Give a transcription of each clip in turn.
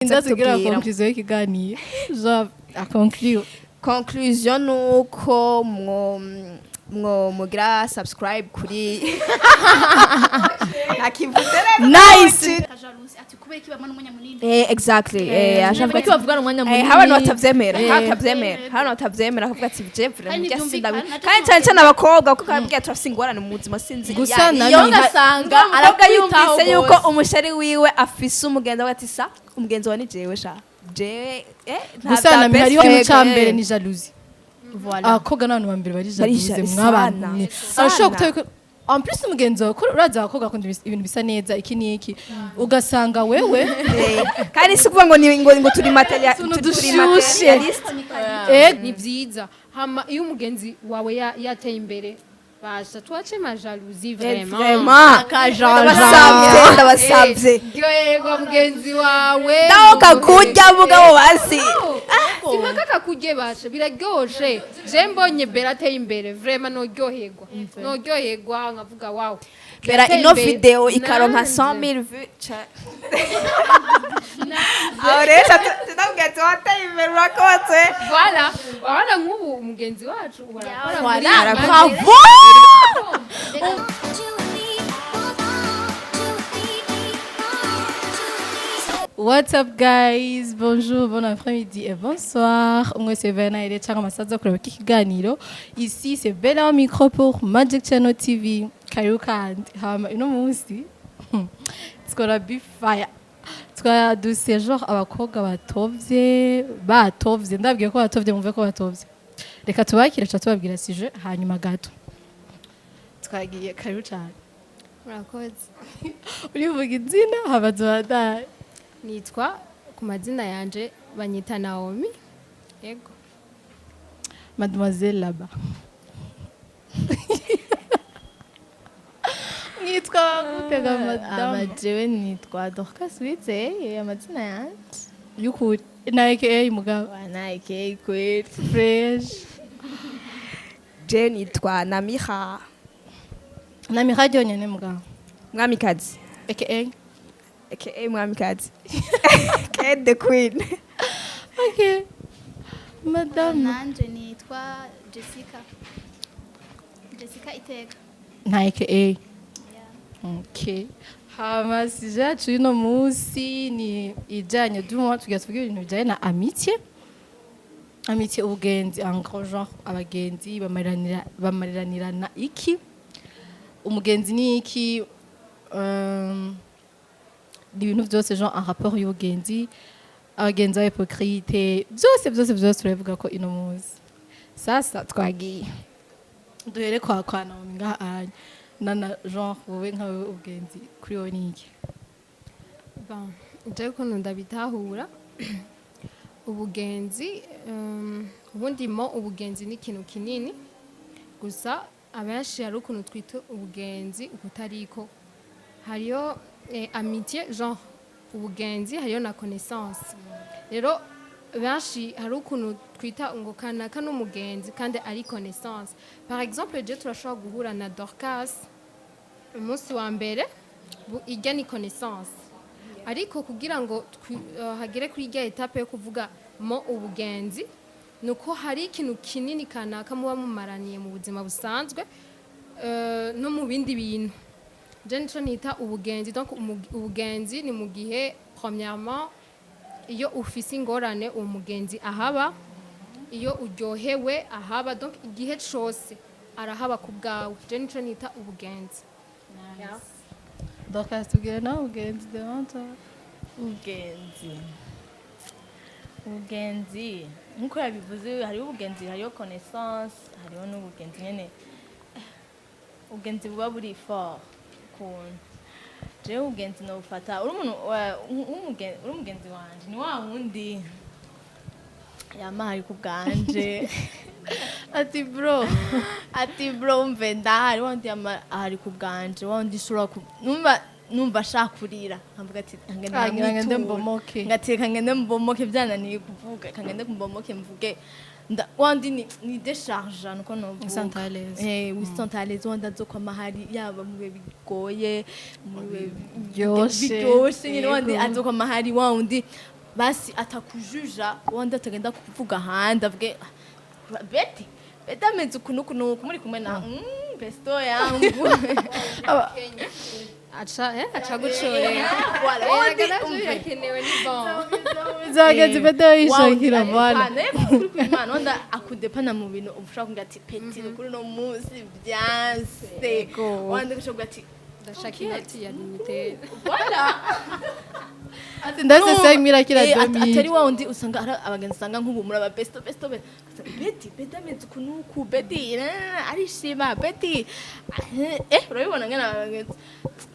Ndasigira Tubwira. Conclusion y'ikiganiro, genre à conclure. Conclusion nuko mwo mugira subscribe kuri ntakivuze rero. Nice. Jalousie ati kubera iki bamwe n'umwanya munini? Exactly, ashavuga Kuki bavugana umwanya munini? Hari abantu batavyemera, hari batavyemera, hari abantu batavyemera, akavuga ati je vraiment Hari burya n'ivyumvikana, sindabi navyo. Kandi cyane cyane abakobwa, kuko ababwira turafise ingorane mu buzima, sinzi. Gusa iyo ugasanga umukobwa arakwitaho yumvise yuko gose. Umusheri wiwe afise umugenzi, avuga ati sa umugenzi wa ni jewe sha jewe, nta Gusa bya na best hariho friend. ikintu ca mbere ni jalousie. Voilà. Abakobwa n'abantu ba mbere bari Bari jalousie. sana. Mw'abantu mwe Sana. arashobora kutabikora. En plus umugenzi wawe, ko urazi abakobwa bakunda ibintu bisa neza, iki n'iki, ugasanga wewe Kandi si ukuvuga ngo ni ngo turi material Utuntu turi dushushe. materialist. Ni byiza hama iyo umugenzi wawe yateye imbere, basha tuache ma jalousie vraiment. Vraiment. Akajanja. Ndabasavye, ndabasavye. Ryoherwa mugenzi wawe. Nawe kakurya mugabo basi. Simpaka kakurye, basha biraryoshe. Je mbonye Bera ateye imbere, vraiment noryoherwa, noryoherwa nkavuga wow. Bera Yateye ino imbere. video ikaronka Nanje. 100,000 vues, aho rero tunabwira ati wateye imbere, urakoze. Voilà, urabona nk'ubu umugenzi wacu ubu arakora muri Voilà, bravo. Bravo. What's up guys? Bonjour, bon après-midi et bonsoir. Moi c'est Bena et cyangwa amasaza kureba iki kiganiro. Ici c'est Bella au micro pour Magic Channel TV. Karibu kandi. Hama ino munsi it's gonna be fire. Twaduse genre abakobwa batovye, batovye. Ndabwiye ko batovye, mumve ko batovye. Reka tubakire, ca tubabwira sujet hanyuma gato. Twagiye, karibu cyane. Murakoze. Urivuga izina habaza badaye. Nitwa, ku mazina yanje banyita Naomi, yego. Mademoiselle là-bas. Mwitwa gutega madame? Jewe nitwa Dorcas Wizeye, amazina yanje. Y'ukuri na aka mugabo? Wana aka kweli. Fresh. Je nitwa Namira. Na Mira ryonyene mugabo? Mwamikazi. Aka? Aka mwamikazi, aka the queen. Okay, madame. Nanje nitwa Jessica, Jessica Iteka. Nta aka? Okay, hama sujet yacu y'uno munsi ni ijanye du moins tugira tuvuge ibintu bijanye na amitié, amitié, ubugenzi en gros, genre abagenzi bamariranira, bamariranirana iki, umugenzi ni iki, ni ibintu byose genre en rapport y'ubugenzi, abagenzi ba hypocrite, byose byose byose turabivuga ko ino munsi. Sasa twagiye duhere kwa Naomi ngaha anya nana, genre wowe nkawe ubugenzi kuri wowe ni iki? Bon, jewe ukuntu ndabitahura ubugenzi, ubundi mo ubugenzi ni ikintu kinini. Gusa abenshi hari ukuntu twita ubugenzi ukutariko. Hariyo amitié, genre ubugenzi, hariyo na connaissance. Rero benshi hari ukuntu twita ngo kanaka n'umugenzi kandi ari connaissance. Par exemple, je turashobora guhura na Dorcas umunsi wa mbere, irya ni connaissance. Ariko kugira ngo hagere kuri irya étape yo kuvuga mo ubugenzi, nuko hari ikintu kinini kanaka muba mumaraniye mu buzima busanzwe, no mu bindi bintu. Je nico nita ubugenzi. Donc ubugenzi ni mu gihe premièrement iyo ufise ingorane uwo mugenzi ahaba, iyo uryohewe ahaba, donc igihe cose arahaba ku bwawe. Je nico nita ubugenzi. Dorcas, tubwire nawe ubugenzi devant toi. Ubugenzi, ubugenzi nkuko yabivuze, hariho ubugenzi, hariho connaissance, hariho n'ubugenzi nyene, ubugenzi buba buri fort ukuntu. Jewe ubugenzi nobufata uri umuntu uri umugenzi wanje ni wa wundi yama hari ku bwanje. Ati bro. Ati bro, umve, ndahari. Wa wundi yama ahari ku bwanje, wa wundi ushobora numva ashaka kurira nkavuga ati ngende. Ah, ngira ngende ndamwiture. Mbomoke. Ngateka ngende mbomoke, byananiye kuvuga, reka ngende mbomoke mvuge. Wandi ni décharge nuko novuga. Wi sent à l'aise. Wi sent à l'aise, wandi azokwama hari yaba mu bihe bigoye, mu bihe Biryoshe. biryoshe nyine, wandi Yego. azokwama hari, wa wundi Basi atakujuja, wandi atagenda kuvuga ahandi, avuge: "Ah, Betty, Betty ameze uku n'uku n'uku." Muri kumwe na besto yangu. Aca gucorera. Voilà, Eh, wundi navyo umve. Birakenewe, ni bon. Zagenze bede yishakira, voilà. Kuri kw'Imana, wenda akudepana mu bintu ushobora kuvuga ati: "Petit, ni kuri uno munsi byanse." Wandi ushobora kuvuga ati: Ndashaka inoti ya limited. Voilà. Ati ndase 5000 kira Atari 2000. wa wundi usanga ari abagenzi, usanga nk'ubu muri aba besto besto Betty, Betty ameze uku n'uku, Betty arishima, Betty urabibona ngana abagenzi.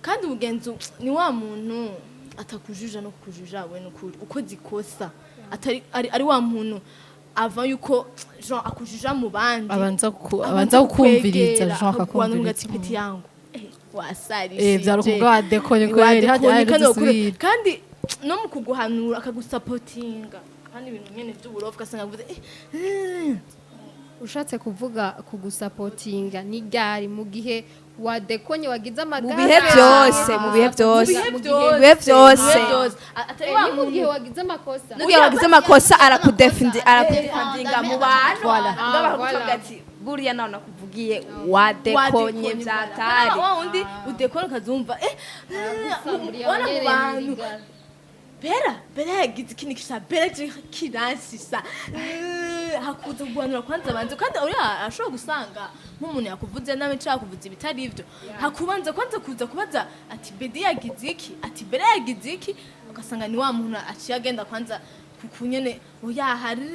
Kandi umugenzi ni wa muntu atakujuja no kukujuja we n'ukuri ukoze ikosa, atari ari wa muntu ava yuko Jean akujuja mu bandi. Abanza kukumviriza, Jean, akakuhanura ati: akakumviriza. "Petit yangu, wasarishije." Vyari ukuvuga wadekonye kweri, hajya Wadekonye, hari kandi dusubire. Kandi no mu kuguhanura akagusapotinga, kandi ibintu nyene vy'uburofu ugasanga avuze Ushatse kuvuga kugusapotinga ni ryari? Mu gihe wadekonye, wagize Mu amagara? bihe byose, mu bihe byose, mu mu bihe bihe byose. Mu bihe byose. Atari wa Ni mu gihe muntu wagize amakosa. N'ugihe wagize amakosa arakudefendinga mu bantu. Voilà. Mugabo bakakubwira ati: "Buriya nawe nakuvugiye wadekonye vyatari." Wa wundi udekona ukazumva ubona mu bantu: "Bera, Bera yagize ikintu kisa, Bera je kiransisa." Hakuza kuguhanura kwanza banze, kandi uriya ashobora gusanga nk'umuntu yakuvuze nawe nshaka kuvuza ibitari ivyo, hakubanza kwanza kuza kubaza ati: "Bedi yagize iki?" Ati: "Bera yagize iki?" Ugasanga ni wa muntu aciye agenda kwanza kukunyene oya hari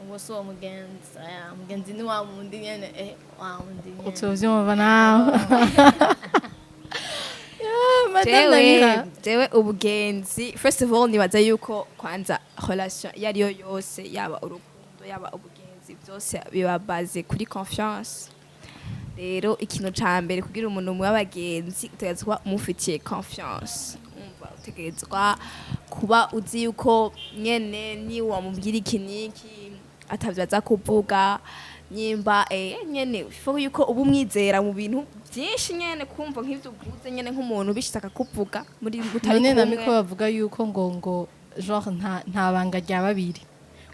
uwo si uwo mugenzi. Aya, mugenzi ni wa wundi nyene, wa wundi nyene. Uzovyumva nawe. Yeah, Madame Jewe Namira. Jewe ubugenzi, first of all, nibaza yuko kwanza relation iyo ariyo yose, yaba urukundo, yaba ubugenzi, byose biba basé kuri confiance. Rero ikintu ca mbere kugira umuntu mube abagenzi, utegerezwa kuba umufitiye confiance. Umva, utegerezwa kuba uzi yuko nyene ni wamubwira iki n'iki atavyo aza kuvuga. Nyimba nyene faut yuko uba umwizera mu bintu byinshi nyene, kumva nk'ivyo uvuze nyene, nk'umuntu bishitse akakuvuga muri mutari None kumwe. Namiko, bavuga yuko ngo genre nta banga rya babiri.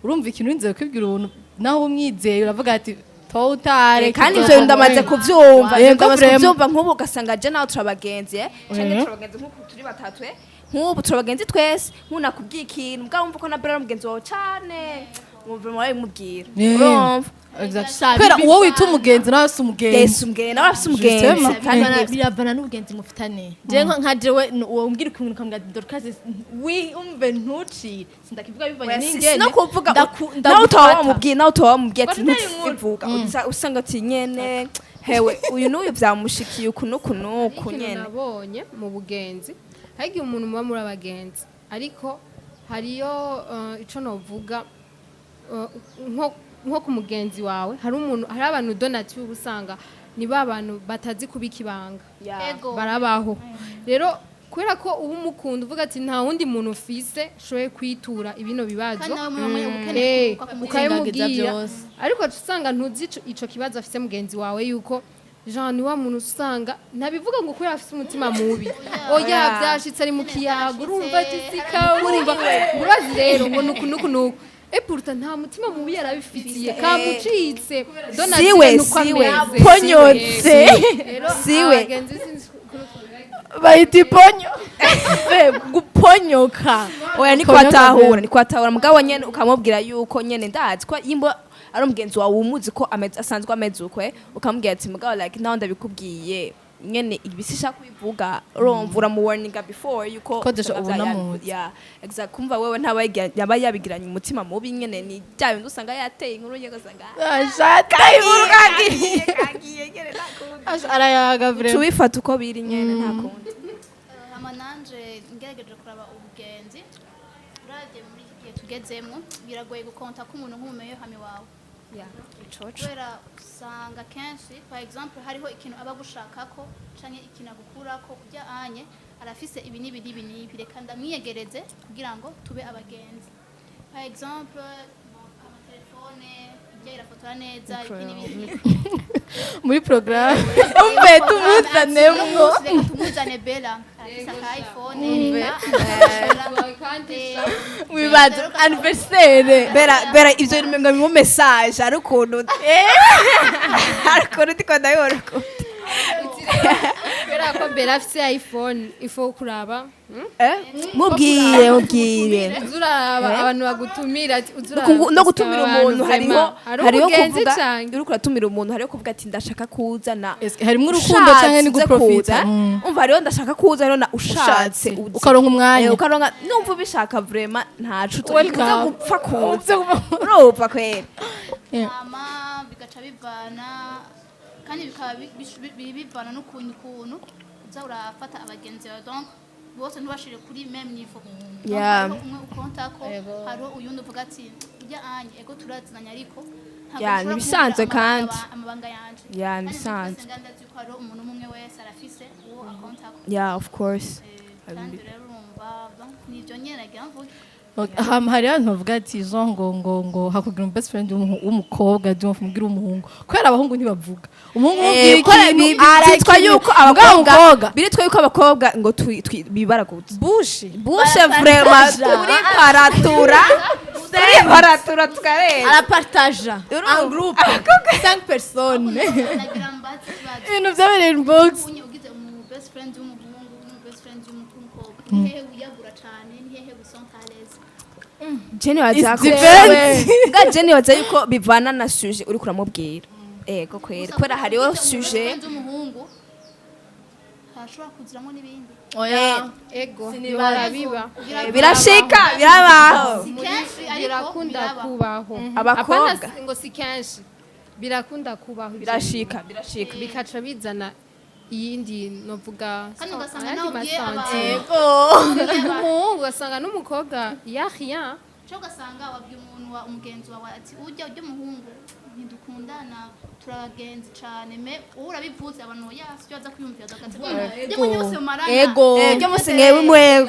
Urumva ikintu winze kwibwira ubuntu, naho umwizeye uravuga ati totare. Kandi ivyo ndamaze kuvyumva. Yego, ndamaze vraiment. kuvyumva. Nk'ubu ugasanga je nawe turabagenzi, canke turabagenzi nk'uku turi batatu, nk'ubu turabagenzi twese. Nk'ubu nakubwiye ikintu, mbwa wumva ko na Bella ari mugenzi wawe cane, wumva wabimubwira. Urumva? Kubera uwo wita umugenzi nawe si umugenzi. Yes, umugenzi nawe afise umugenzi. Justement. Kandi Biravana n'ubugenzi mufitane. Je nka jewe uwo umbwira ukuntu ukamubwira ati: "Dorcas, wi umve ntucire," sindakivuga bivanye Oya, n'ingene si no kuvuga nawe utaba ndagufata. wamubwiye, nawe utaba wamubwiye ati Watari inkuru. ntuzivuga. Usanga ati nyene hewe uyu n'uyu vyamushikiye uku n'uku n'uku Ikintu nyene. nabonye mu bugenzi, hari igihe umuntu muba muri abagenzi, ariko hariyo ico novuga, nko ku mugenzi wawe, hari umuntu, hari abantu donati uba usanga ni ba bantu batazi kubika ibanga. Ego. Barabaho rero, kubera ko uba umukunda, uvuga ati nta wundi muntu ufise shoboye kwitura ibino bibazo. Kandi nawe muri umwanya ukeneye kuruhuka ku mutima. Ukabimubwira. Byose. Ariko usanga ntuzi ico kibazo afise mugenzi wawe, yuko Jean ni wa muntu usanga ntabivuga ngo kubera afise umutima mubi, oya, byashitse ari mu kiyago. Urumva Jessica, urumva urazi rero ngo nuku nuku nuku, et pourtant nta mutima mubi yarabifitiye, kamucitse. Donatien Siwe, nuko siwe. ameze. Ponyotse. Rero, Siwe. abagenzi sinzi ukuntu twobibagira. Bayita iponyo. Be, guponyoka. Oya, ni Konyoka kwatahura, vema. ni kwatahura. Mugabo nyene ukamubwira yuko nyene ndazi ko yimbo ari umugenzi wawe umuzi ko asanzwe ameze uko, ukamubwira ati: "Mugabo like nawe ndabikubwiye nyene ibi sishaka kubivuga." Urumva uramuwarninga before yuko Ko deja usanga ubona muzi. Yeah, exact. Kumva wewe ntaba yaba yabigiranye umutima mubi nyene, ni bya bindi usanga yateye inkuru nyene, ugasanga Ashaka inkuru kagiye kagiye nyene, nta kundi. arayaga vraiment. Tubifata uko biri nyene, nta kundi. Hama nanje ngerageje kuraba ubugenzi, uravye muri iki gihe tugezemwo, biragoye gukonta ko umuntu nk'umumeyo hami wawe, kubera usanga kenshi, par exemple, hariho ikintu aba agushakako canke ikintu agukurako ujya anye arafise ibi n'ibi n'ibi n'ibi, reka ndamwiyegereze kugira ngo tube abagenzi. Par exemple, amatelefone ibyo irafotora neza, iki n'ibi. Muri programme. Umve, tumuzanemo. Reka tumuzane Bella. Arafise aka iPhone reka. Kandi Wibaza anniversaire. Bera, Bera, ivyo bintu ngo mu message ari ukuntu ndiko ndabibona ukuntu. Kubera ko Bera afise iPhone, ifo kuraba. Mubwire, mubwire. Uza uraraba abantu bagutumira ati, uza uraraba No gutumira abantu umuntu hariho vraiment. Hariho hariho ubugenzi kuvuga canke uriko uratumira umuntu, hariho kuvuga ati ndashaka kuza na Eske harimwo urukundo canke ni ushatse guprofita? kuza. Umva, hariho ndashaka kuza, hariho na ushatse uze. Ukaronka umwanya. Ukaronka numva ubishaka vraiment, ntaco Welcome. uza gupfa kuza, urumva kwera. Hama bigaca bivana kandi bikaba bivana n'ukuntu uza urafata abagenzi bawe, donc bose ntubashire kuri même niveau. Donc, hariho umwe ukontako, hariho uyundi uvuga ati ujya anye ego turazinanye, ariko ntabwo Yeah, nshobora nibisanzwe kumubwira kandi. amabanga yanje. Yeah, Kandi nibisanzwe. twese ndazi yuko hariho umuntu umwe wese arafise uwo akontako. Yeah, of course. Kandi rero urumva, donc nivyo nyene nagira mvuge. Hama hari abantu bavuga ati zo ngo hakugira umu best friend w'umukobwa, jya umubwira umuhungu, kubera abahungu ntibavuga, umuhungu umubwira ikintu Byitwa yuko mugabo abakobwa umukobwa biritwa yuko abakobwa ngo bibaraguza bushi. Bushe vraiment, turi paratura, turi paratura tukarenza. Arapartaja Urumva? en groupe 5 personnes. Nagira mbaze ikibazo. Ibintu byabereye inbox. Unye ugize umu best friend w'umuhungu n'umu best friend w'umukobwa, ni hehe wiyagura cane, ni hehe wisenta à l'aise? Jenny waza ko Depends. bwa Jenny waza yuko bivana na sujet uri kuramubwira. Ego kwera, kubera hariho Ugize umu best sujet. friend w'umuhungu hashobora kuziramo n'ibindi. Oya. Ego. Sinibaza. Bihora biba. Birashika, birabaho. Si kenshi, ariko Birakunda biraba. kubaho. Abakobwa. Apana ngo si kenshi, birakunda kubaho ibyo. Birashika, birashika. Bikaca bizana iyindi novuga Kandi ugasanga ayandi nawe ubwiye masanti. Ego. Umuhungu ugasanga n'umukobwa ya rien. Cyo ugasanga wabwiye umuntu wa umugenzi wawe ati ujya umuhungu ntidukundana, turabagenzi cane, mais uwo urabivuze abantu ya sibyo baza kwiyumvira bagati ujya mu yose mumarana. Ego. Ryo musi mwewe mwe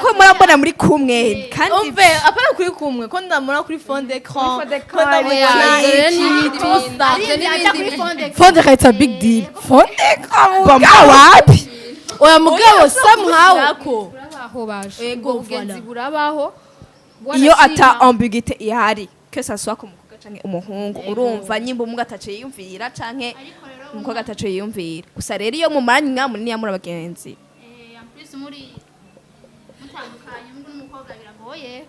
ko murambona muri kumwe kandi. Umve, apana kuri kumwe ko ndamura kuri fond d'écran. Kuri fond d'écran, ko ndamubona. Oya, ivyo rero ni ibindi Tout bintu. ça. Ivyo ni aja ibindi kuri bintu. fond d'écran. Fond d'écran, it's a big deal, fond. Bomba wapi? Oya mugabo, somehow Yako. Burabaho baje. Ego, Ubwo bugenzi voilà. burabaho. Iyo ata Wanashima. ambiguïté ihari, que ça soit ku mukobwa canke umuhungu, urumva nyimba umuhungu ataco yiyumvira canke Ariko rero umukobwa ataco yiyumvira, gusa rero iyo mumaranye umwanya munini muri abagenzi. En plus muri mutandukanye, umuhungu n'umukobwa biragoye.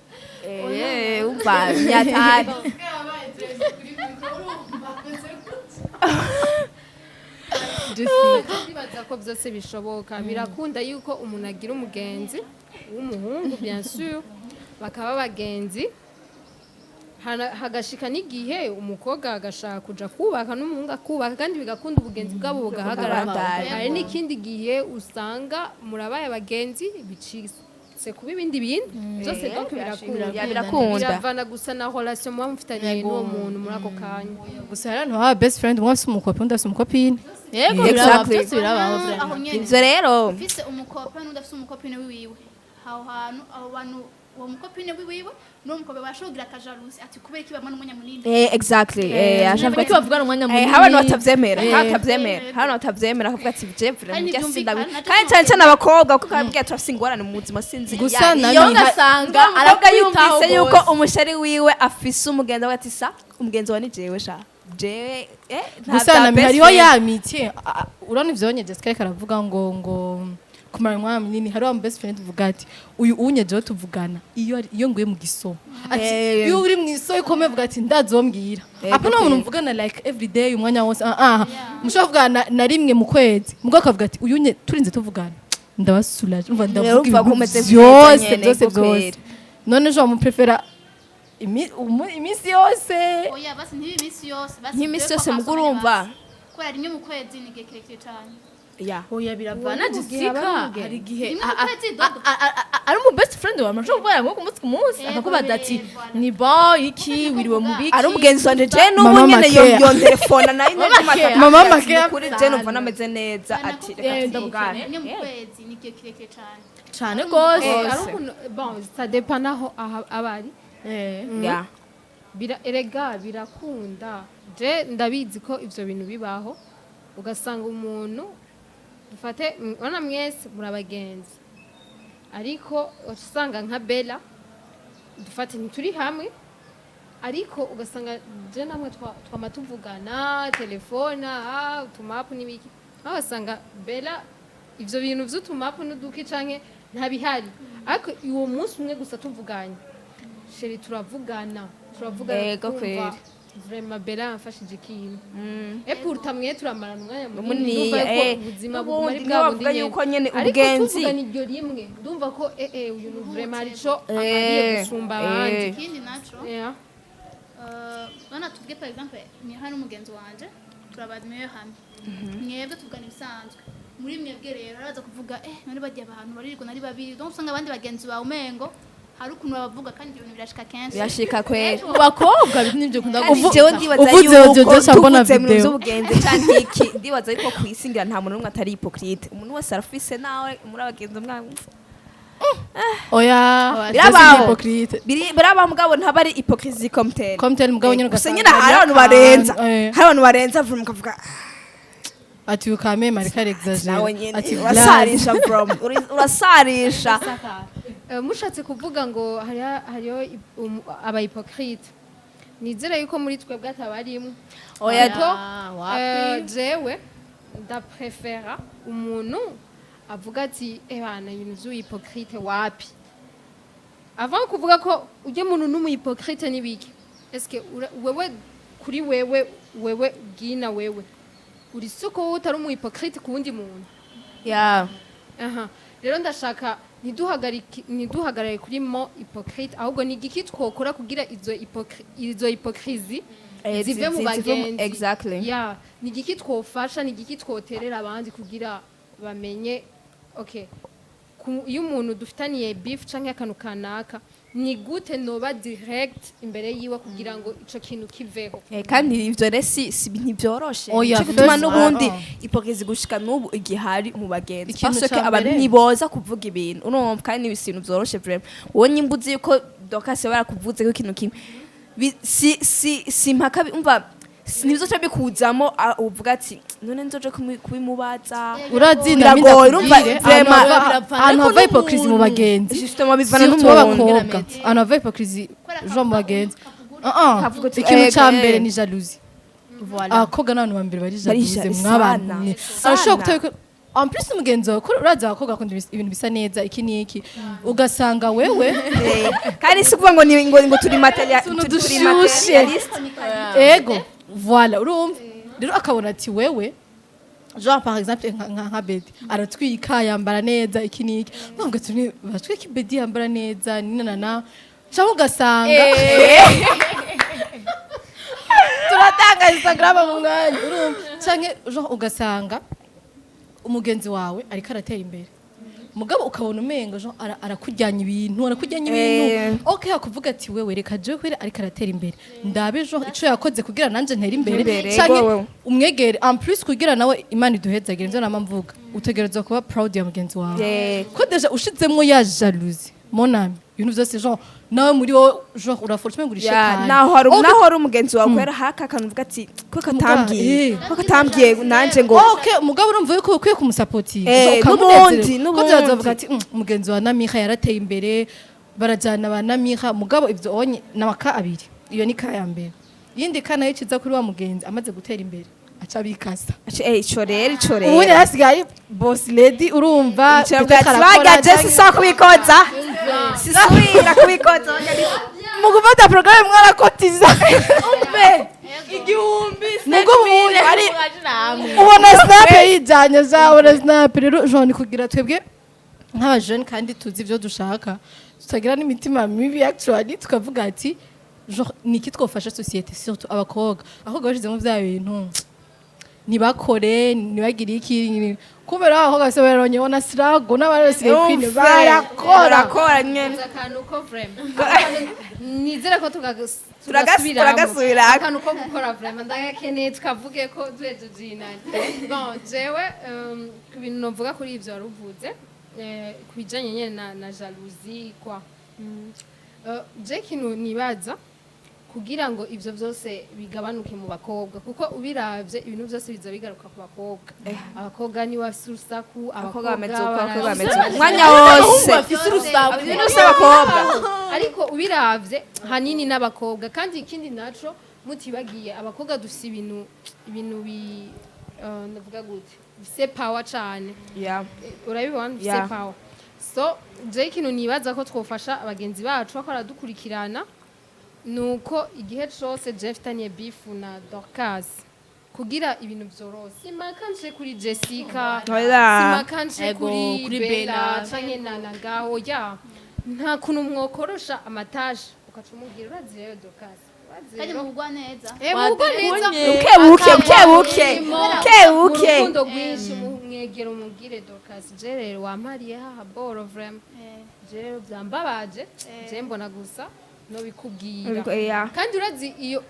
Umva nyatari. Ndibaza ko byose bishoboka, birakunda yuko umuntu agira umugenzi w'umuhungu, bien sûr, bakaba abagenzi. Hagashika n'igihe umukobwa agashaka kuja kubaka n'umuhungu akubaka, kandi bigakunda, ubugenzi bwabo bugahagarara. Bukabandanya. Hari n'ikindi gihe usanga murabaye abagenzi bicitse kuba ibindi bintu byose, donc birakunda. Ya, birakunda. Biravana gusa na relation muba mufitaniye n'uwo muntu muri ako kanya. Gusa hari abantu baba best friend, umwe afise umukopi, undi afise umukopine. Yego, birabaho. Exactly. Byose birabaho Aho vraiment. nyene Ivyo rero ufise umukope n'undi afise umukopine wiwiwe, aho hantu abo bantu, uwo mukopine wiwiwe n'uwo mukobwa bashobora kugira akajalousie ati kubera iki bamara umwanya munini. Exactly, ashavuga Kuko bavugana umwanya munini. Hari abantu batavyemera, hari batavyemera, hari abantu batavyemera, akavuga ati je vraiment Kandi burya ntibyumvikana, sindabi nacyo kandi cyane cyane abakobwa, kuko ababwira turafise ingorane mu buzima, sinzi. Gusa Ya, nami iyo ugasanga umukobwa arakwitaho yumvise yuko gose. umushari wiwe afise umugenzi, avuga ati sa umugenzi wa ni jewe sha jewe nta Gusa bya nami best hariho friend. ya amitié. Urabona ivyo nye Jessica ariko aravuga ngo kumara umwanya munini, hariho wa best friend uvuga ati uyu unye jewe tuvugana iyo iyo nguye mu gisomo, ati iyo uri mu isomo ikomeye, uvuga ati ndazombwira. Apana umuntu mvugana like every day, umwanya wose. Mushobora kuvugana na rimwe mu kwezi, mugabo akavuga ati uyu nye turinze tuvugana ndabasulaje, umva ndavuga Urumva ko ibintu umeze neza vyose nyene, byose ko byose. kwera. None ejo bamuprefera iminsi yose. Oya basi, ntibe iminsi yose basi. Nk'iminsi dore ko yose amaso mugo urumva. basi. Kubera rimwe mu kwezi ni igihe kirekire cyane. Ya. Oya, biravana. Uwo ni Jessica, aba ari umugenzi. hari igihe Rimwe mu kwezi, dodo. ari umu best friend wawe mushobora kuvugana nko ku munsi ku munsi, akakubaza ati voilà. ni bon iki, wiriwe mu biki. Ari umugenzi wanje je n'ubu Mama nyene Makea. yo telefona nayo. Mama Makea. Mama Makea. Kuri je numva nameze neza, ati reka tuvugane. Rimwe mu kwezi ni igihe kirekire cyane. Cane gose. Ari umuntu, bon, ça dépend naho aba ari. Ya. Erega birakunda, je ndabizi ko ivyo bintu bibaho, ugasanga umuntu Dufate urabona mwese muri abagenzi, ariko usanga nka Bella, dufate ntituri hamwe, ariko ugasanga je namwe twama tuvugana telefona, utumapu n'ibiki, aho ugasanga Bella ivyo bintu vy'utumapu n'uduki canke ntabihari, ariko uwo munsi umwe gusa tuvuganye, chéri, turavugana, turavugana, Yego, tukumva kweri. vraiment Bella yamfashije ikintu. Et pourtant mwe turamarana umwanya munini, Munini, ndumva yuko ubuzima buguma ari n'ubundi bwa niho bundi bavuga nyene. yuko nyene Ariko ubugenzi. tuvugana iryo rimwe, ndumva ko uyu ni vraiment hari ico amariye gusumba abandi. Ikindi naco, bana tuvuge par exemple ni hano umugenzi wanje turaba meilleur ami, mwebwe tuvugana ibisanzwe, muri mwebwe rero araza kuvuga none bagiye abantu barirwa nari babiri, donc usanga abandi bagenzi bawe umengo hari ukuntu babavuga, kandi ibyo bintu birashika kenshi. Birashika kweri. Mu bakobwa nibyo kunda. Kandi jewe ndibaza Uvuze yuko Jojo ca mbona tuvuze mu bintu video. vy'ubugenzi canke iki, ndibaza yuko kw'isi ngira nta muntu n'umwe atari hypocrite. Umuntu wese arafise, nawe muri abagenzi mwa Oya. Birabaho. Hypocrite. Birabaho, mugabo ntaba ari hypocrisie comme tel. Comme tel, mugabo nyene Gusa ugasanga nyine hari abantu barenza, hari abantu barenza vuba mukavuga ati ukame marika exagère. Nawe nyene ati urasarisha from urasarisha. Mushatse kuvuga ngo hariho aba hypocrite, nizere yuko muri twebwe atabarimwo. Oya. Kuko jewe ndaprefera umuntu avuga ati: "Ebana, ibintu vy'uhypocrite wapi." Avant kuvuga ko ujye muntu n'umuhypocrite n'ibiki, eske wewe kuri wewe, wewe bwina, wewe uri suko wowe utari umuhypocrite ku wundi muntu? Ya. Aha rero ndashaka ntiduhagarare kuri mot hypocrite, ahubwo ni igiki twokora kugira izo hypocrisie zive mu bagenzi. Exactly. Ya, ni igiki twofasha, ni igiki twoterera abandi kugira bamenye, okay, iyo umuntu dufitaniye beef canke akantu kanaka, ni gute noba direct imbere yiwe kugira ngo ico kintu kiveho? Kandi ivyo rero si ntibyoroshe. Oya, Nico gituma first, n'ubundi hypocrisie gushika n'ubu igihari mu bagenzi, Ikintu parce que ca abantu mbere. ntiboza kuvuga ibintu, urumva? Kandi ni ibintu vyoroshe vraiment. Wowe nyimba uzi yuko Dorcas barakuvuze ko ikintu kimwe, si mpaka umva nivyo bikuzamo, uvuga ati none nzoje kubimubaza. Urazi. Biragoye, urumva, vraiment. Ahantu hava hypocrisie mu bagenzi, Justement, bivana surtout n'umuntu. b'abakobwa, ahantu hava hypocrisie jo mu bagenzi. Kavuga uti, Ikintu ca ego, mbere ni jalousie. Voilà. Abakobwa n'abantu ba mbere bari Bari jalouse mw'abantu sana, mwe. sana. Arashobora kutabikora. En plus mugenzi wawe, ko urazi abakobwa bakunda ibintu bisa neza, iki n'iki, ugasanga wewe Kandi si ukuvuga ngo ni ngo turi material Utuntu turi dushushe. materialiste. Ego, voilà, urumva rero akabona ati wewe, genre par exemple nka Bedi aratwika, yambara neza, iki n'iki, ntabwo tuni batwika, Bedi yambara neza ninana, cyangwa ugasanga turatanga Instagram mu mwanya, urumva, canke genre ugasanga umugenzi wawe ariko aratera imbere, mugabo ukabona umengo genre arakujyanya ibintu, arakujyanya ibintu. Okay, akuvuga ati wewe reka jewe kwera ariko aratera imbere, ndabe genre ico yakoze kugira nanje ntere imbere, Imbere, canke wewe. umwegere en plus kugira nawe Imana iduhezagire. Nivyo nama mvuga, utegerezwa kuba proud ya mugenzi wawe, ko déjà ushizemwo ya jalousie, mon ami, ibintu vyose genre nawe muri wowe genre uraforce umengo uri Ya, shetani. naho hari naho hari umugenzi wawe kwera haka akantu uvuga ati ko katambwiye, ko katambwiye nanje ngo Okay, umugabo urumva yuko ukwiye kumusapotinga. N'ubundi, ko n'ubundi. byazavuga ati "Umugenzi wa Namira yarateye imbere, barajyana ba Namira." Mugabo ibyo onye namaka abiri, iyo ni ka ya mbere. Yindi ka nayo ikiza kuri wa mugenzi amaze gutera imbere, aca bikasa. Ico rero, ico rero. Ubundi hasigaye ari boss lady, urumva. Ico peut-être bwatsi arakora bagaje sisa kubikoza, sisubira kubikoza. Mu gufata programme mwarakotiza. Umve, 1000. Mugo ubundi ari ubona snap yijyanye za ubona snap. Rero genre ni kugira twebwe nk'abajene kandi tuzi ibyo dushaka, tutagira n'imitima mibi, actually tukavuga ati genre ni iki twofasha société, surtout abakobwa, ahubwo bashizemo bya bintu ntibakore, ntibagire iki, kubera abakobwa bose baronye na sirago n'abarasigaye kwine Umve, barakora. Barakora nyene. Akantu ko vraiment nizere ko tugasubiramo. Turagasubirako. Akantu ko gukora vraiment ndagakeneye, tukavuge ko duhejeje inani. Bon, jewe ku bintu novuga kuri ivyo wari uvuze, ku bijanye nyene na jalousie kwa. Je ikintu nibaza Kugira ngo ivyo vyose bigabanuke mu bakobwa, kuko ubiravye ibintu byose biza bigaruka ku bakobwa. Abakobwa ni bafise urusaku. Abakobwa bameze uko, abakobwa bameze Abakobwa uko umwanya wose. Bafise urusaku. Ibintu byose abakobwa. Ariko ubiravye hanini n'abakobwa. Kandi ikindi naco, mutibagiye, abakobwa dufise ibintu bi ndavuga gute, bifise power cane. Urabibona, bifise power. So je ikintu nibaza ko twofasha abagenzi bacu bako baradukurikirana, nuko igihe cose je mfitaniye beef na Dorcas, kugira ibintu vyorose, simaka nje kuri Jessica, Voilà. simaka nje Ego, kuri kuri Bella Bella. canke na Nagaho. Ya, nta kuntu mwokorosha amataje ukaca umubwira: "Urazi rero Dorcas, urazi Kandi rero." mugwa neza. Mugwa neza. Buke buke, buke buke, buke Mu buke. rukundo rwinshi, mwegera umubwire: "Dorcas, je rero wampariye haha boro, vraiment je rero vyambabaje, je mbona gusa nobikubwira." Kandi urazi iyo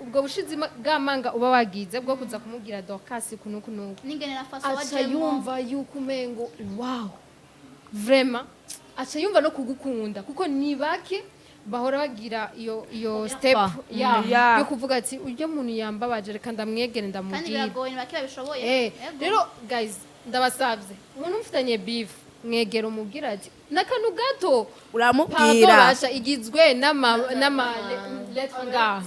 ubwo bushizi bw'amanga uba wagize bwo kuza kumubwira Dorcas kunuku nuku, N'ingene na faso aca wajemwo. yumva yuko umengo wow, vraiment aca yumva no kugukunda, kuko ni bake bahora bagira iyo step ya yo kuvuga ati: "Uryo muntu yambabaje, reka ndamwegere, Kandi ndamubwire." biragoye, ni bake babishoboye. Yego. Rero guys, ndabasavye, umuntu mufitanye beef, mwegera umubwira ati n'akantu gato. Uramubwira. Pardon basha igizwe n'ama lettre ngaha.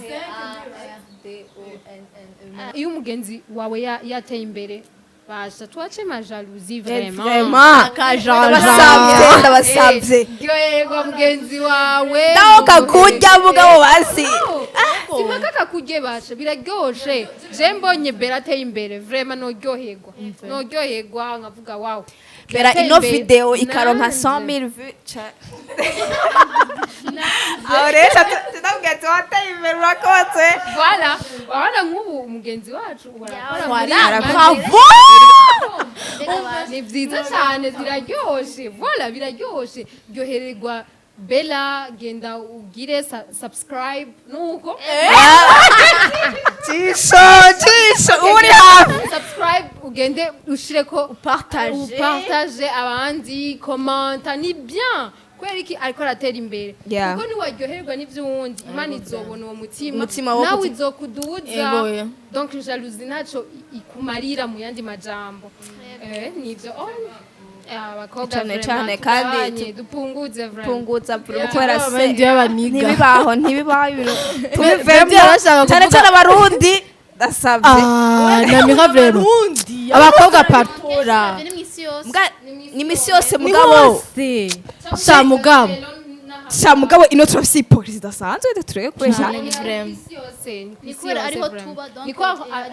Iyo umugenzi wawe yateye imbere, basha twace ma jalousie, vraiment. Vraiment. Akajanja. Ndabasabye, ndabasabye. Ryoherwa mugenzi wawe. Naho kakurya, mugabo basi. Simpaka kakurye, basha biraryoshe. Je mbonye Bera ateye imbere, vraiment noryoherwa nkavuga: "Wow." Bera Yateye ino imbere. video ikaronka Nanje. 100,000 vues aho rero tunabwira ati: "Wateye imbere, urakoze." Voilà, urabona nk'ubu umugenzi wacu ubu arakora muri Voilà, bravo. Ni byiza cyane, biraryoshe. Voilà, biraryoshe. Ryohererwa Bella, genda ugire subscribe nuko. Jisho, jisho uri hafi. Subscribe, ugende ushireko, Upartage. upartage abandi, commenta, ni bien. Kubera iki? Ariko aratera imbere. Kuko niwaryoherwa n'ivy'uwundi, Imana izobona uwo mutima, Umutima wo nawe izokuduza. Ego, yeah. Donc jalousie ntaco ikumarira mu yandi majambo. Nivyo. Oh, abakobwa, Cane vraiment, cane, kandi tugabanye, dupunguze vraiment. Punguza kubera se Abandi b'abaniga. Ntibibaho, ntibibaho ibintu Bebe tubivemo. yarashaka Cyane kuvuga- cyane Abarundi, ndasabye. Ah, namira vraiment. Abarundi. Abakobwa partora. Ni mw'isi yose. Mbwa ni misi yose, Ni mugabo. hose. Sha mugabo. Sha mugabo, ino turafise hypocrisie idasanzwe, tureke kubesha. Ni kubera ariho tuba, donc niko.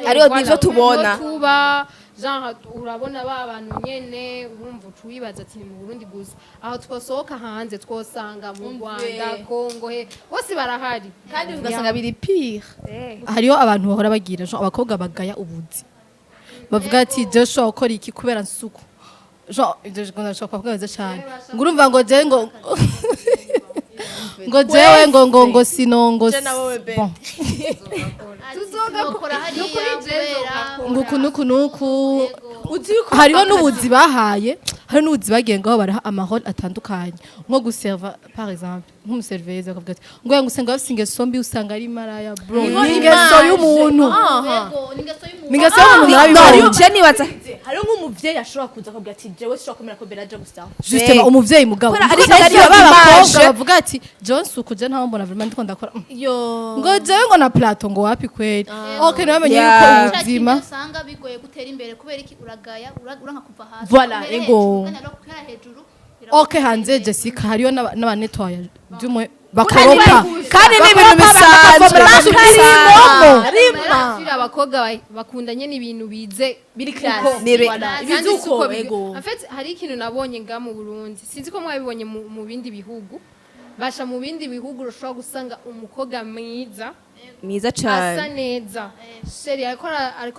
Ariho nivyo tubona. Niho tuba, genre urabona ba bantu nyene, urumva uca wibaza ati ni mu Burundi gusa. Aho twosohoka hanze twosanga mu Rwanda, Kongo, he bose barahari. Kandi ugasanga biri pire. Hariho abantu bahora bagira, genre abakobwa bagaya ubuzi, bavuga ati: "Je shobora gukora iki kubera nsuku." Genre ibyo ndashobora kuvuga neza cyane, ngo urumva ngo je ngo jewe ngo sino ngo Je na wowe, Ben. Bon. Tuzogakora hariya kubera Ngo uku nuku nuku. Uzi ko Hariho n'ubuzi bahaye, hari n'ubuzi bagiye ngaho baraha amahoro atandukanye, nko guserva par exemple, nk'umuserivezi akavuga ati ngo ngo usanga bafise ingeso mbi, usanga ari maraya, bro. Niho Ni ingeso image. y'umuntu. Aha. Yego, ni ingeso y'umuntu. Ni ingeso y'umuntu. No, Narabibonye. je nibaza Hariho nk'umuvyeyi ashobora kuza akabwira ati: "Jewe sinshobora kwemera ko Bella aja gusaba." Justement, umuvyeyi mugabo. Kubera Ariko ariyo b'abakobwa image. bavuga ati: "John suku je ntaho mbona vraiment ndiko ndakora." Yo. Ngo jewe ngo na plateau ngo wapi kweli. Okay, nabamenye Yeah. yuko ubuzima usanga bigoye gutera imbere kubera iki? Uragaya, uranka kuva hasi. Voilà, Uhere ego. hejuru, kandi rero guhera hejuru Okay, hanze Jessica hariyo n'abanetwaya byumwe bakoropa. Kandi ni ibintu bisanzwe. Rima. Turi abakobwa bakundanye n'ibintu bize Biri class. Voilà. Kandi Ibizi si uko uko, ego. En fait, hari ikintu nabonye nga mu Burundi, sinzi ko mwabibonye mu bindi bihugu. Basha mu bindi bihugu ushobora gusanga umukobwa mwiza, mwiza asa cyane, neza, chéri, ariko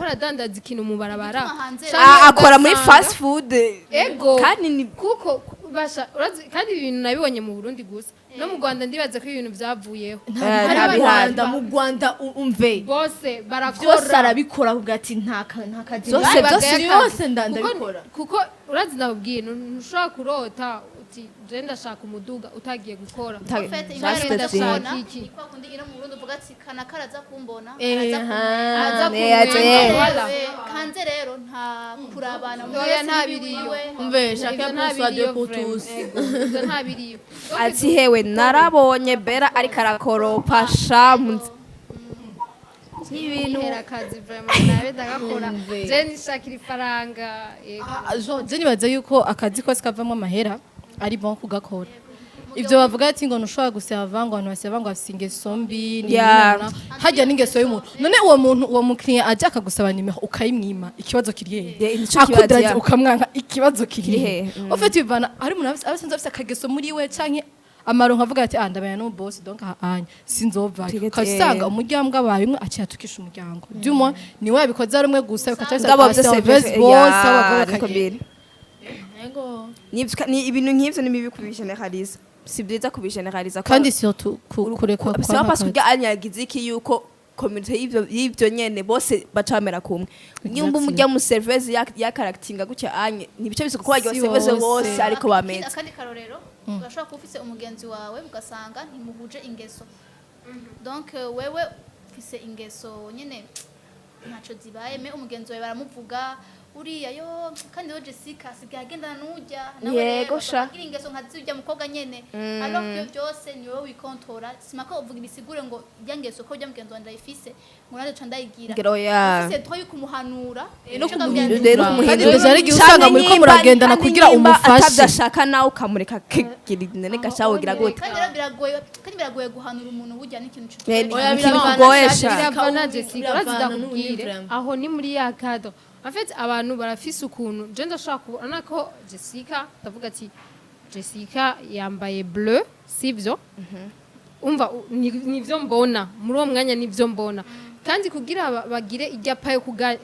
aradandaza ikintu mu barabara. Igituma hanze- Canke Akora muri ugasanga- fast food. Ego. Kandi ni Kuko basha urazi, kandi ibi bintu nabibonye mu Burundi gusa, no mu Rwanda ndibaza ko ibintu byavuyeho. Hari nta mu bihari. Rwanda, mu Rwanda umve. Bose barakora. Byose arabikora, avuga ati: Nta kazi." Byose, Byose byose. byose ndabikora. Kuko urazi, ndababwiye, ntushobora kurota uti: "Je ndashaka umuduga", utagiye gukora. En fait, Just ingorane the ndakubona thing. ni kwa kundi ino mu Burundi. bavuga ati kanaka araza kumbona, araza aza Eh, kumwenga, eh. voilà. Kanze rero nta kurabana umuntu Oya, wese nta n'ibiwiwe. biriyo. Umve, chacun Ivyo nta pour soi, biriyo Dieu pour vraiment. tous. Ego, ivyo nta biriyo. Donc, Ati hewe, narabonye Bera ariko arakoropa sha n'ibintu. Kwihera akazi vraiment nabe ndagakora, je nishakira ifaranga, yego. Ah, je nibaza yuko akazi kose kavamo amahera ari bon kugakora. Ibyo bavuga ati ngo ntushobora guseva, ngo abantu baseva ngo bafise ingeso mbi ni hajya n'ingeso y'umuntu. None uwo muntu, uwo mukiriya ajya akagusaba nimero ukayimwima, ikibazo kiri hehe? Yeah, nico kibazo, Akudaraje yeah. ukamwanka, ikibazo kiri Kiri hehe? hehe? Au fait bivana, hari umuntu aba asanzwe afise akageso muri we canke amaronko, avuga ati: "Ah, ndabana n'umu boss, donc aha anya sinzovayo." Tigete, Ukasanga umuryango abaye umwe aciye atukisha umuryango, du moins niwe yabikoze ari umwe gusa, bikaca Mugabo bisaba byose service bose aho bava niko bakagera. Biri. Ni ibintu nk'ivyo ni bibi kubigeneraliza, si byiza kubigeneraliza. Kandi surtout kureka c'est pas parce kwa que anya yagize iki yuko communauté y'ivyo nyene bose bacamera kumwe. Nyumba umujya mu service ya caractinga gutya anye ntibice bisuko ko bagiye Si service bose. bose ariko bameze. Akandi karorero, urashobora kuba ufise umugenzi wawe ugasanga ntimuhuje ingeso. Donc wewe ufise ingeso nyene ntaco zibaye, mais umugenzi wawe baramuvuga uriya yo kandi we Jessica asigaye agendana n'urya nawe. Yego Rero sha. akagira ingeso nka zirya mukobwa nyene, alors que byose ni wowe wikontora. Simako uvuga ibisigure ngo irya ngeso ko urya mugenzi wanje ayifise ngo nanjye ca ndayigira. Ngira oya. Ufise droit yo kumuhanura No ico akabwira ati, Rero Kandi kumuhindura. déjà hari igihe usanga muriko muragendana Kandi kugira nimba umufashe. atavyashaka nawe ukamureka kigira nene gashawogira gute? Kandi rero biragoye, kandi biragoye guhanura umuntu burya n'ikintu Eh, kigoye. Oya, ikintu biravana kigoye sha, sha. Biravana Jessica, Biravana urazi ndakubwire. n'ubundi vraiment. Aho ni muri ya cadre, en fait abantu barafise ukuntu. Je ndashobora kubona ko Jessica, ndavuga ati Jessica yambaye bleu, sivyo? Umva, nivyo mbona muri uwo mwanya, nivyo mbona. Kandi kugira bagire iryapa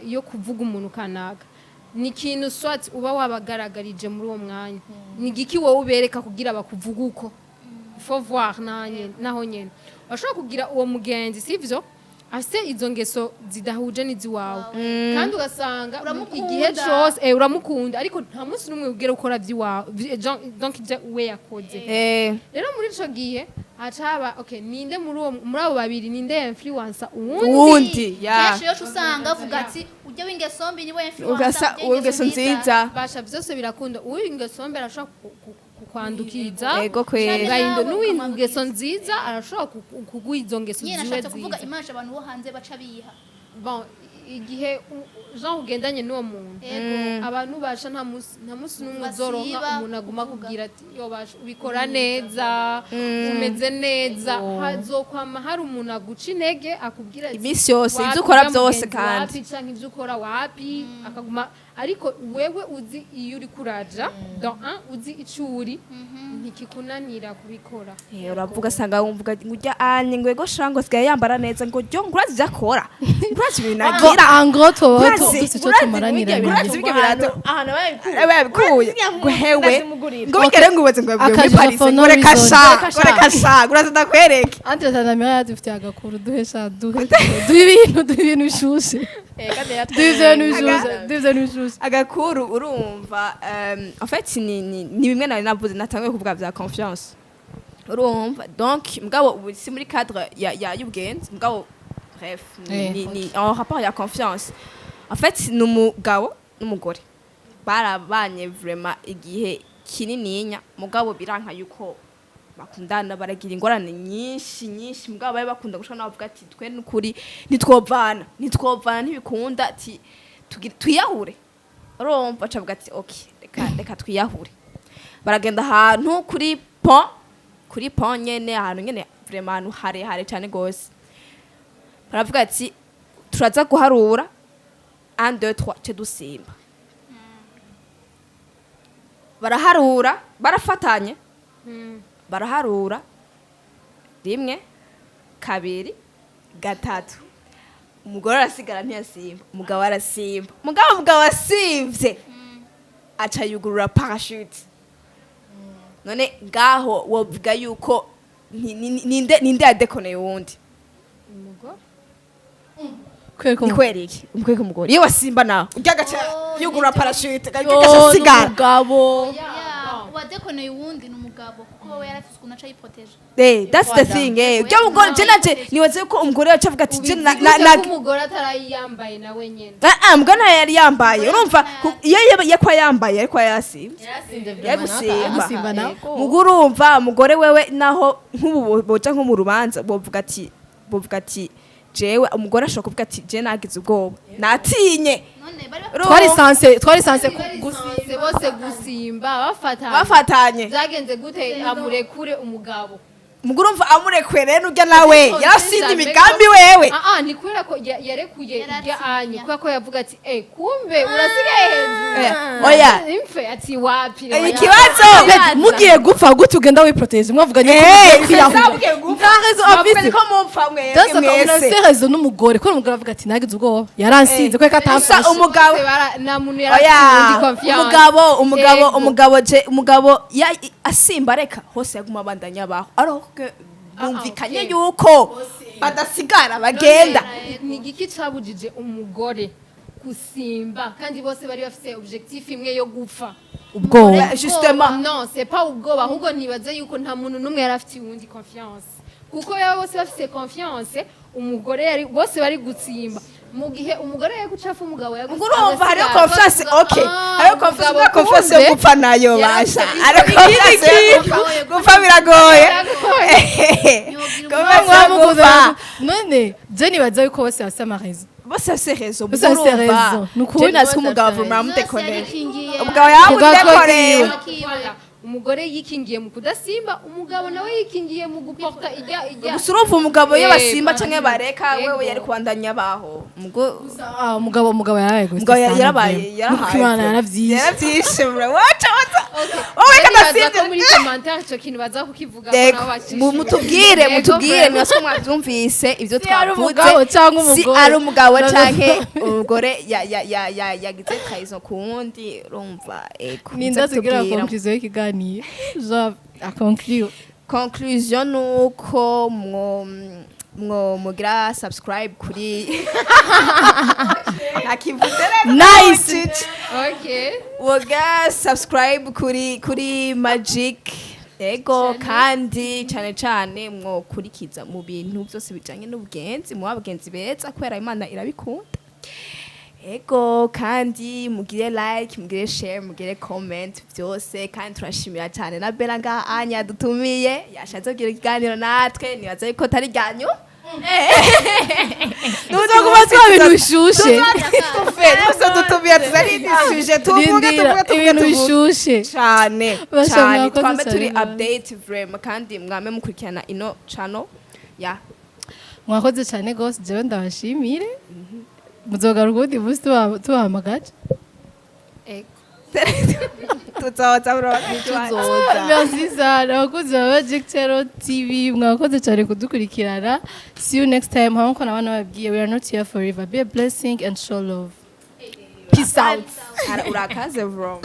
yo kuvuga umuntu kanaka, ni ikintu soit uba wabagaragarije muri uwo mwanya, ni igiki wowe ubereka kugira bakuvuge uko. Faut voir naho nyene bashobora kugira uwo mugenzi, sivyo, afise izo ngeso zidahuje n'iziwawe, kandi ugasanga Uramukunda. igihe cose uramukunda, ariko nta munsi n'umwe ugera ukora vy'iwawe, donc ivyo we yakoze. Rero muri ico gihe haca haba okay, ninde muri uwo, muri abo babiri, ninde influencer uwundi? Uwundi ya. Kenshi iyo usanga avuga ati ujya w'ingeso mbi niwe influencer Ugasa ujya ingeso nziza. Basha byose birakunda, uw'ingeso mbi arashobora kukwandukiza. Ego kweri. Gahindo Nawe n'uw'ingeso nziza arashobora kuguha izo ngeso nyine ziwe nashatse kuvuga nziza. image abantu bo hanze baca biha. Bon, igihe jean ugendanye n'uwo muntu, Yego. abantu basha nta musi n'umwe Basiba uzoronka umuntu aguma kuvuga. kubwira ati: "Yo basha ubikora neza, umeze neza." Hazokwama hari umuntu aguca intege, akubwira ati: Iminsi yose, "Wapi, ivyo ukora uriya byose mugenzi kandi." wapi canke ivyo ukora wapi, akaguma. Ariko wewe uzi iyo uri kuraja dans un, uzi ico uri, ntikikunanira kubikora. Uravuga asanga wumvuga ngo ujya anye ngo ego sha, ngo asigaye yambara neza, ngo ryo ngo urazi ivyo akora, urazi ibintu agira. En gros tuba Urazi- dufite icyo tumaranira. urazi ibyo birato Ahantu bayabikuye. Aba yabikuye ngo hewe ngo bigere ngo ubaze ngo yavuye muri Akajija Paris for no ngo reka reason. sha, ngo reka sha, ngo urazi ndakwereke. Andre Tanamira dufite agakuru, duhe sha, duhe duhe ibintu, duhe ibintu bishushe, duhe ibintu bishushe, duhe ibintu bishushe. Agakuru, urumva, en fait ni bimwe nari navuze, natanguye kuvuga vya confiance, urumva. Donc mugabo ubu si muri cadre ya y'ubwenzi, mugabo bref ni, ni en rapport ya confiance. En fait ni umugabo n'umugore barabanye vraiment igihe kinininya, mugabo biranka yuko bakundana, baragira ingorane nyinshi nyinshi, mugabo bari bakunda gushika naho bavuga ati: "Twe nukuri ntitwovana, ntitwovana, ntibikunda." Ati: "Twiyahure." Urumva, baca ati: "Okay, reka twiyahure." Baragenda ahantu kuri pont, kuri pont nyene, ahantu nyene vraiment ahantu harehare cyane gose. Baravuga ati: "Turaza guharura 1 2 3 ce dusimba." Baraharura, barafatanye, baraharura rimwe, kabiri, gatatu, umugore arasigara ntiyasimba, umugabo arasimba. Umugabo asimvye aca yugurura parachute. None ngaho wovuga yuko ninde yadekoneye uwundi? Umugore. Kubera Ni kubera iki? Umukwereka umugore iyo wasimba nawe urya agaca Oh, yugurura nibyo. parachute, agaca asigara. Umugabo. Yeah, Uwadekoneye uwundi ni umugabo, kuko we yarafise ukuntu aca yiproteje. That's the thing. Byo mugore, je nanje nibaze ko umugore yacu avuga ati je na ko umugore atarayiyambaye nawe nyene. Ah ah, mbwa nayo yari yambaye. Urumva iyo yakwa yambaye, ariko yasimvye, yagusimba. Gusimba nawe. Mugore, urumva umugore wewe naho nk'ubu boja nko mu rubanza, bovuga ati jewe, umugore ashobora kuvuga ati je nagize ubwoba, natinye. None bari Urumva? Twari censé gusimba bose, gusimba bafatanye. Bafatanye. Byagenze gute amurekure umugabo? Mugore, urumva amurekuye rero, urya nawe yarasinze imigambi wewe. Ah ah, ni kubera ko yarekuye irya Yaratinya. Anye kubera ko yavuga ati kumbe urasigaye hejuru. Oya. Imfe ati wapi? Ikibazo. Mugiye gupfa gute ugenda wiprotege mwavuganye ko mugiye kwiyahura? Nta raison afise. Ko mupfa mwebwe Dasa mwese. mwese raison n'umugore, kubera umugore avuga ati nagize ubwoba, yaransinze kubera ko Gusa atamfashe. umugabo Nta muntu oya yarafite confiance. Umugabo Yego. umugabo je umugabo asimba reka hose yaguma abandanya abaho, ariko bumvikanye yuko badasigara bagenda. Ni igiki cabujije umugore gusimba kandi bose bari bafise objectif imwe yo gupfa? Ubwoba. Justement. Non, c'est pas ubwoba, ahubwo nibaze yuko nta muntu n'umwe yari afitiye uwundi confiance, kuko yaba bose bafise confiance, umugore yari bose bari gutsimba. Mu gihe umugore yari gucafa, umugabo yari Ubwo urumva hariho confiance, okay, hariho confiance, ubwo confiance yo gupfa nayo basha, ariko confiance yo gupfa biragoye, confiance yo gupfa. None je nibaza yuko bose bafise amaraison. Bose bafise raison. Bose bafise raison. Ni ukuri. Je nasi ko umugabo Zose muramudekoneye. yarikingiye. Umugabo yamudekoreye. Akiwe. Umugore yikingiye mu kudasimba, umugabo nawe yikingiye mu guporta ijya. Gusa urumva umugabo iyo basimba canke bareka, wewe yari kubandanya abaho. Ah, umugabo yarabaye gusa. Umugabo yarabaye, yarahaye. Imana yaravyishe. Yaravyishe bro, wacha wacha wowe. Nibaza ko Kadasimba. muri commentaire ico kintu baza kukivuga ko Yego. nabo bacishije. Mutubwire. Yego, Mutubwire vraiment. mwese ko mwabyumvise ibyo Si ari twavuze. umugabo canke Si umugore. ari umugabo No, no. canke umugore yagize trahison ku wundi, urumva, ego. Ninda Muze tugira kutubwira. conclusion y'ikiganiro, genre a conclure. Conclusion nuko mwo mugira subscribe kuri Nakivuze rero. Nice. Okay. Woga subscribe kuri Magic, ego, kandi cyane cyane mwokurikiza mu bintu byose bijanye n'ubugenzi, mu bagenzi beza, kubera Imana irabikunda. Ego, kandi mugire like, mugire share, mugire comment, byose. Kandi turashimira cyane na Bella ngaha anya dutumiye, yashatse kugira ikiganiro natwe. Nibaza yuko tari ryanyu. Tuzokuba twa bintu bishushe. Tufe dutumiye tuzari sujet, tuvuge. Rindira, Tuvuge, tuvuge, ibintu tuvuge bishushe. Cyane. Basha, cyane. mwakoze Twame cyane turi rwose. update vraiment, kandi mwame mukurikirana ino channel ya Mwakoze cyane gose, jewe ndabashimire. Muzogaruka ubundi munsi tubahamagaje. Ego. Tuzoza bro. Tuzoza. Merci sana abakunzi ba Magic Channel TV, mwakoze cyane kudukurikirana. See you next time. Hamwe ko nabana babwiye, we are not here forever. Be a blessing and show love. Peace out. Urakaze bro.